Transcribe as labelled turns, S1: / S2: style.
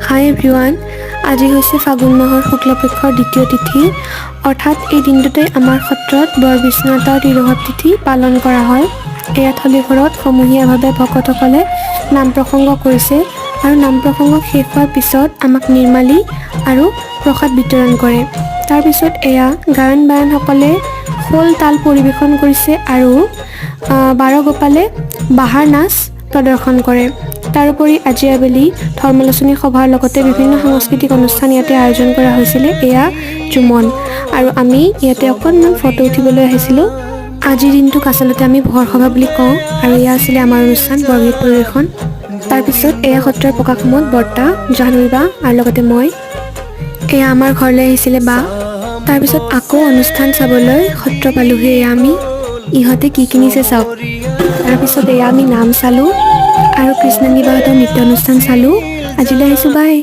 S1: হাই everyone, আজি হৈছে ফাগুন মাহৰ শুক্লপক্ষৰ দ্বিতীয় তিথি। অৰ্থাৎ এই দিনটোতে আমাৰ সত্ৰত বৰ বিষ্ণুআতাৰ তিৰোভাৱ তিথি পালন কৰা হয়। এয়া থলীঘৰত সমূহীয়াভাৱে ভকতসকলে নাম প্ৰসংগ কৰিছে আৰু নাম প্ৰসংগ শেষ হোৱাৰ পিছত আমাক নিৰ্মালী আৰু প্ৰসাদ বিতৰণ কৰে। তাৰপিছত এয়া গায়ন বায়নসকলে খোল তাল পৰিৱেশন কৰিছে আৰু বাৰগোপালে বাহাৰ নাচ প্ৰদৰ্শন কৰে। তাৰোপৰি আজি আবেলি ধৰ্মালোচনী সভাৰ লগতে বিভিন্ন সাংস্কৃতিক অনুষ্ঠান ইয়াতে আয়োজন কৰা হৈছিলে। এয়া জুমন আৰু আমি ইয়াতে অকণমান ফটো উঠিবলৈ আহিছিলোঁ। আজিৰ দিনটোক আচলতে আমি ভৰসভা বুলি কওঁ আৰু এয়া আছিলে আমাৰ অনুষ্ঠান বৰগীত পৰিৱেশন। তাৰপিছত এয়া সত্ৰৰ পকাখমত বৰ্তা, জাহ্নৱী বা আৰু লগতে মই। এয়া আমাৰ ঘৰলৈ আহিছিলে বা। তাৰপিছত আকৌ অনুষ্ঠান চাবলৈ সত্ৰ পালোহি। এয়া আমি, ইহঁতে কি কিনিছে চাওক। তাৰপিছত এয়া আমি নাম চালোঁ আৰু কৃষ্ণাংগী বাহঁতৰ নৃত্য অনুষ্ঠান চালোঁ। আজিলৈ আহিছোঁ, বাই।